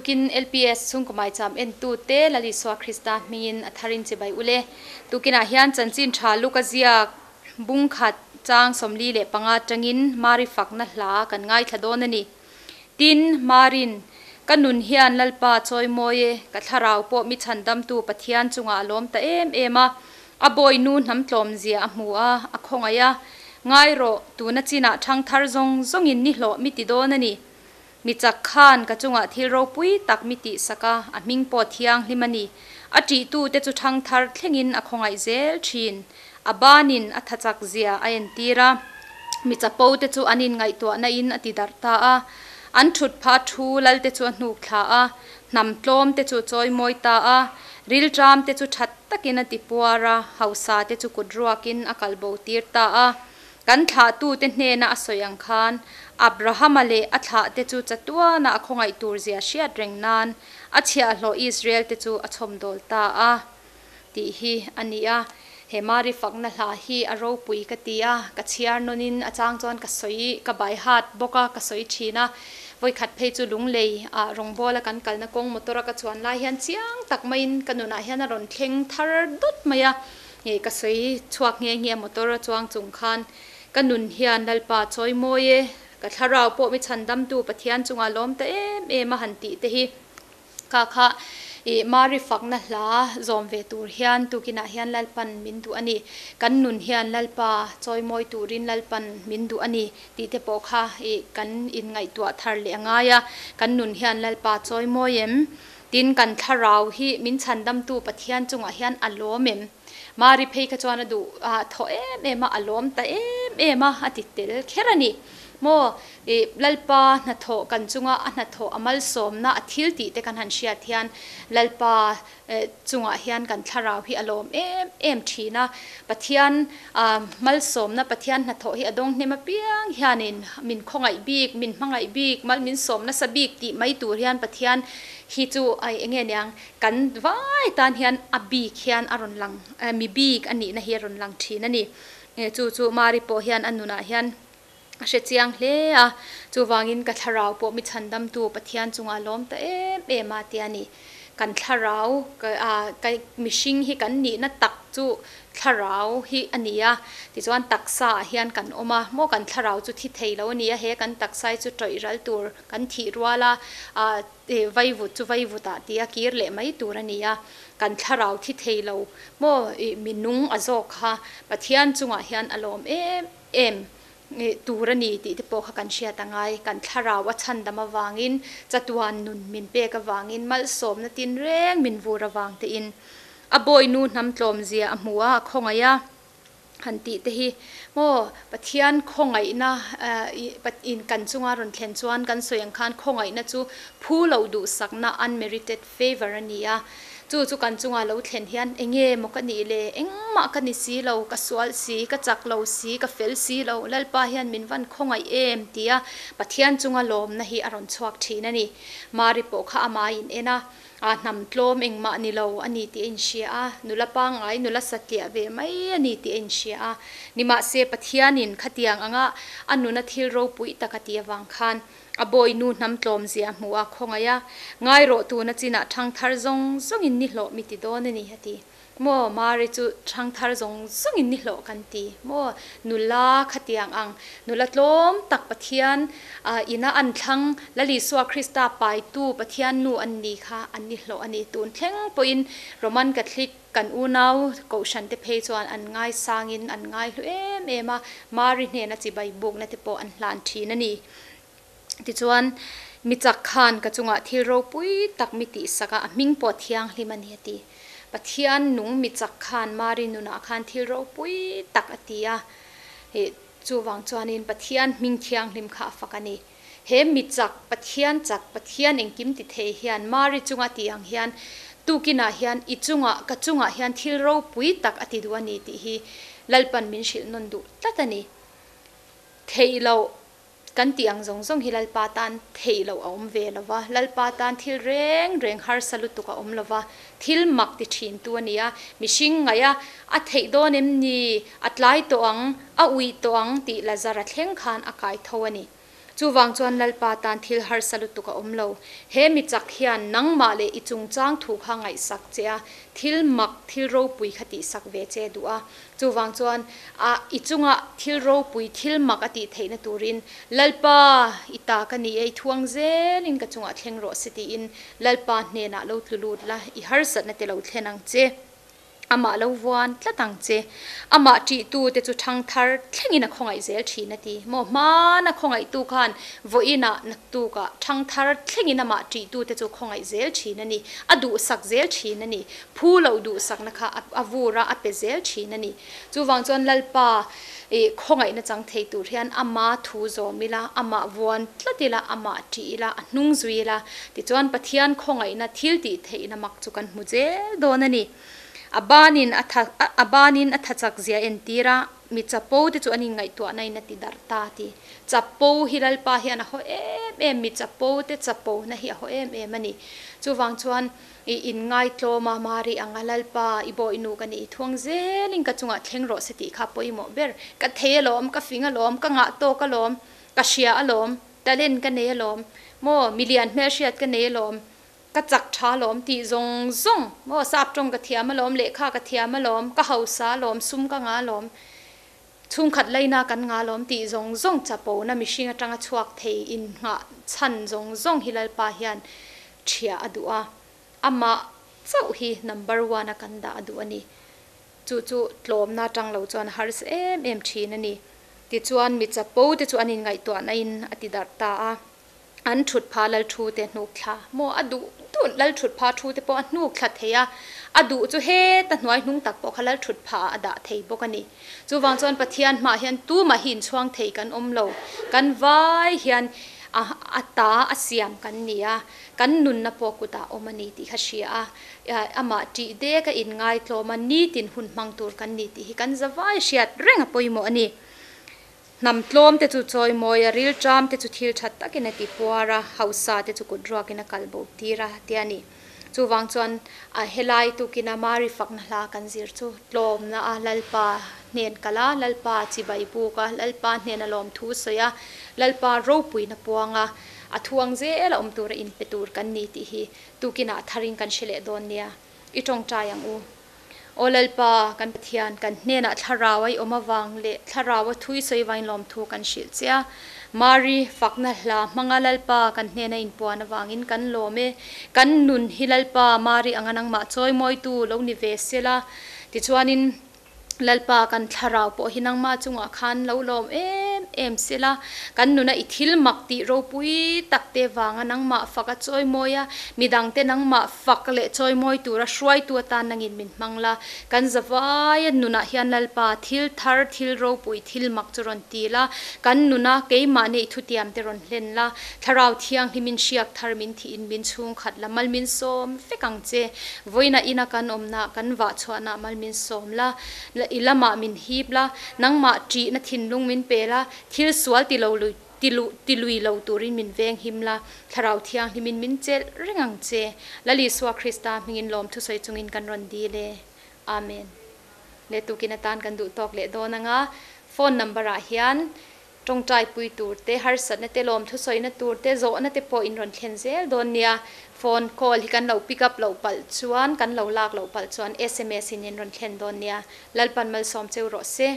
Tukin LPS chhungkaw maicham entute Lal Isua Krista hmingin a tharin chibai ule. Tukinah hian chanchin tha Luka ziak bung khat chang 45 atangin Mari fakna hla kan ngaithla dawn a ni. Tin, Marin, Ka nun hian Lalpa chawi mawi e, ka thlarau pawh mi chhandamtu Pathian chungah a lawm ta em em a. A bawi nu hnam tlawmzia a hmu a, a khawngaih a. Ngai rawh, tuna chinah thangthar zawng zawngin ni hlawh mi ti dawn a ni. Mi chak khan ka chungah thil ropui tak mi tihsak a, a hming pawh thianghlim a ni. A ṭihtute chu ṭhangthar thlengin a khawngaih zel ṭhin. A banin a tha chak zia a entir a, mi chapo te chu an inngaihtuahna in a ti darh ta a. An ṭhut pha thu lal te chu a hnuk thla a, hnam tlawm te chu a chawimawi ta a, rilṭam te chu ṭhat takin a ti puar a, hausa te chu kut ruakin a kalbo tir ta a. Kan thlahtute hnena a sawi ang khan, Abrahama leh a thlahte chu chatuana a khawngaih tur zia hriat reng nan a chhiahhlawh Israel-te chu a chhawmdawl ta a tih hi a ni a. He Mari fakna hla hi a ropui ka ti a, ka chhiar nawnin a chang chuan ka sawi, ka bai hat bawk a, ka sawi thin a. Vawikhat phei chu lunglei ah rawngbawla kan kalna kawng motor a ka chuan lai hian chiang tak maiin ka nunah hian a rawn thleng thar dawt mai a. Nge ka sawi chhuak nghe nghe motor a chuang chung khan ka nun hian Lalpa chawi mawi e, ka thlarau pawh mi chhandamtu Pathian chungah lawm ta em em a han tih te hi kha kha ih Mari fakna hla zawm ve tur hian tukinah hian Lalpan min duh a ni, kan nun hian Lalpa chawi mawi turin Lalpan min duh a ni tih te pawh kha ih kan inngaihtuah thar leh a ngai a, kan nun hian Lalpa chawi mawi em? Tin, kan thlarau hi min chhandamtu Pathian chungah hian a lawm em? Mari phei kha chuan a duh a thaw em em a, a lawm ta em em a, a ti tel kher a ni. Maw, ih, Lalpa hnathawh kan chunga a hnathawh a malsawmna a thil tih te kan han hriat hian Lalpa chungah hian kan thlarau hi a lawm em em thin a. Pathian malsawmna, Pathian hnathawh hi a dawng hnem apiang hianin min khawngaih bik, min hmangaih bik, mal min sawm nasa bik tih mai tur hian Pathian hi chu eng nge niang kan vai tan hian a bik hian a rawn lang, mi bik a nihna hi a rawn lang thin a ni. Chu chu Mari pawh hian a nunah hian a hre chiang hle a, chuvangin ka thlarau pawh mi chhandamtu Pathian chungah lawm ta em em a tia ni. Kan thlarau, ka mihring hi kan nihna tak chu thlarau hi a ni a, tichuan taksa ah hian kan awm a, maw kan thlarau chu thi thei lo a ni a, he kan taksa hi chu tawih ral tur kan thih rual a, vaivut chu vaivut ah tia kir leh mai tur a ni a, kan thlarau thi thei lo maw minung a zawk kha Pathian chungah hian a lawm em em tur a ni tih te pawh kha kan hriat a ngai. Kan thlarau a chhandam avangin, chatuan nun min pek avangin, malsawmna tinreng min vur avang tein a bawinu hnam tlawmzia a hmu a, a khawngaih a han tih te hi maw Pathian khawngaihna in kan chunga rawn thlen chuan kan sawi ang khan khawngaihna chu phu loh duhsakna, unmerited favour, a ni a. Chu chu kan chunga lo thlen hian enge maw ka nih le? Engmah ka ni si lo, ka sual si, ka chak lo si, ka fel si lo, Lalpa hian min van khawngaih em? tia Pathian chunga lawmna hi a rawn chhuak thin a ni. Mari pawh kha amah in en a, a hnam tlawm engmah ni lo a ni tih a inhria a, nula pangngai, nula satliah ve mai a ni tih a inhria a. Nimahse Pathianin khatiang anga a nuna thil ropui tak a tih avang khan A bawi nu hnam tlawm zia hmu a khawngaih a, ngai rawh tuna chinah thangthar zawng zawngin ni hlawh mi ti dawn a ni, a ti. Maw, Mari chu thangthar zawng zawngin ni hlawh kan ti. Maw, nula khatiang ang, nula tlawm tak Pathian ina an thlang Lal Isua Krista paitu Pathian nu an ni kha an ni hlawh a ni. Tun thleng pawhin Roman Catholic kan unau Kohhran te phei chuan an ngaisangin an ngaihlu em em a, Mari hnena chibai bukna te pawh an hlan thin a ni. Tichuan, mi chak khan ka chungah thil ropui tak mi tihsak a, a hming pawh thianghlim a ni a ti. Pathian nung mi chak khan Mari nunah khan thil ropui tak a ti a, chuvang chuanin Pathian hming thianghlim kha a fak a ni. He mi chak, Pathian chak, Pathian engkim ti thei hian Mari chunga tih ang hian tukinah hian i chungah, ka chungah hian thil ropui tak a ti duh a ni tih hi Lalpan min hrilh nawn duh tlat a ni. Theih loh kan tih ang zawng zawng hi Lalpa tan theih loh a awm ve lo va, Lalpa tan thil reng reng harsa lutuk a awm lo va, thil mak ti thin tu a ni a, mihring ngaih a, a theih dawn em ni, a tlai tawh ang, a uih tawh ang tih Lazara thleng khan a kai tho a ni. Chuvang chuan Lalpa tan thil harsa lutuk a awm lo. He mi chak hian nangmah leh i chungchang thu kha ngaihsak che a, thil mak, thil ropui kha tihsak ve che duh a. Chuvang chuan a i chunga thil ropui, thil mak a tih theihna turin Lalpa i ta ka ni e, i thuang zelin ka chungah thleng rawh se tiin Lalpa hnenah lo tlu lut la, i harsatna te lo thlen ang che. Amah lo vuan tlat ang che. Amah ṭihtu te chu ṭhangthar thlengin a khawngaih zel ṭhin a ti. Maw hmana khawngaihtu khan vawiinah naktukah ṭhangthar thlengin amah ṭihtu te chu khawngaih zel ṭhin a ni. A duhsak zel ṭhin a ni. Phu loh duhsakna kha a vur a, a pe zel ṭhin a ni. Chuvang chuan Lalpa i khawngaihna chang thei tur hian ama thu zawm ila, amah vuan tlat ila, amah ṭih ila, a hnung zui ila, tichuan Pathian khawngaihna thil tih theihna mak chu kan hmu zel dawn a ni. A banin a tha a banin a tha chak zia entir a, mi chapo te chu an inngaihtuahna in a ti darh ta a ti. Chapo hi Lalpa hian a haw em em, mi chapo te chapona hi a haw em em a ni. Chuvang chuan I inngaitlawm a, Mari ang a Lalpa, i bawihnu ka ni, i thuang zelin ka chungah thleng rawh se tih kha pawimawh ber. Ka thei alawm, ka fing alawm, ka ngah tawk alawm, ka hria alawm, talent ka nei alawm, maw milian hmelhriat ka nei alawm, ka chak tha alawm tih zawng zawng, maw sap tawng ka thiam alawm, lehkha ka thiam alawm, ka hausa alawm, sum ka ngah alawm, chhungkhat laina kan ngah alawm tih zawng zawng chapona mihring atanga chhuak thei innghah chhan zawng zawng hi Lalpa hian Ṭhia a duh a, amah chauh hi number one a kan dah a duh a ni. Chu chu tlawmna aṭang lo chuan a harsa em em ṭhin a ni. Tichuan mi chapo te chu an inngaihtuahna in a ti darh ta a, an ṭhut pha lal thu te hnuk thla maw a duh duh lal ṭhut pha thu te pawh a hnuk thla thei a, a duh chu heta hnuai hnung tak pawh kha lal ṭhut pha ah a dah thei bawk a ni. Chuvang chuan Pathian hmah hian tumah hi inchhuang thei kan awm lo. Kan vai hian a a ta a siam kan ni a, kan nunna pawh kutah awm a ni tih kha hria a, amah ṭih dek a inngaitlawm a, nitin hun hmang tur kan ni tih hi kan zavai hriat reng a pawimawh a ni. Hnam tlawm te chu chawimawi a, rilṭam te chu thil ṭhat takin a ti puar a, hausa te chu kut ruakin a kal bo tir a, tia ni. Chuvang chuan a helai tukina Mari fakna hla kan zir chu tlawmna a Lalpa hnen kal a, Lalpa chibai buk a, Lalpa hnena lawmthu sawi a, Lalpa ropuina puang a, a thuang zel a awm tura inpe tur kan ni tih hi tukinah tharin kan hre leh dawn nia. I tawngtai ang u. Aw Lalpa, kan Pathian, kan hnenah thlarau a i awm avang leh thlarau a thui sawi vain lawmthu kan hrilh che a. Mari, fakna hla hmanga Lalpa kan hnena inpuan avangin kan lawm e. Kan nun hi Lalpa, Mari anga nangmah chawimawitu lo ni ve sela. Tichuanin Lalpa, kan thlarau pawh hi nangmah chungah khan lo lawm em em sela. Kan nuna i thil mak tih ropui tak te vanga nangmah fak a chawimawi a, midangte nangmah Fak leh chawimawi tura hruaitu atan nangin min hmang la, kan zavaia nunah hian Lalpa, thil thar, thil ropui, thil mak chu rawn ti la, kan nuna keimah neih thutiam te rawn hlen la, Thlarau Thianghlimin hriak thar min thihin min chhungkhat la, mal min sawm vek ang che. Vawiinah ina kan awmna, kan vah chhuahna mal min sawm la, i lamah min hip la, nangmah ṭihna thinlung min pe la, thil sual ti lo lui. Ti luh ti lui lo turin min veng him la, Thlarau Thianghlimin min chelh reng ang che. Lal Isua Krista hmingin lawm thusawi chungin kan rawn dil e. Amen. Le tukin atan kan duh tawk leh dawn anga phone number ah hian tawngtai pui tur te, harsatna te, lawm thusawina tur te, zawhna te pawh in rawn thlen zel dawn nia. Phone call hi kan lo pick up loh palh chuan, kan lo lak loh palh chuan sms in in rawn thlen dawn nia. Lalpan malsawm cheu rawh se.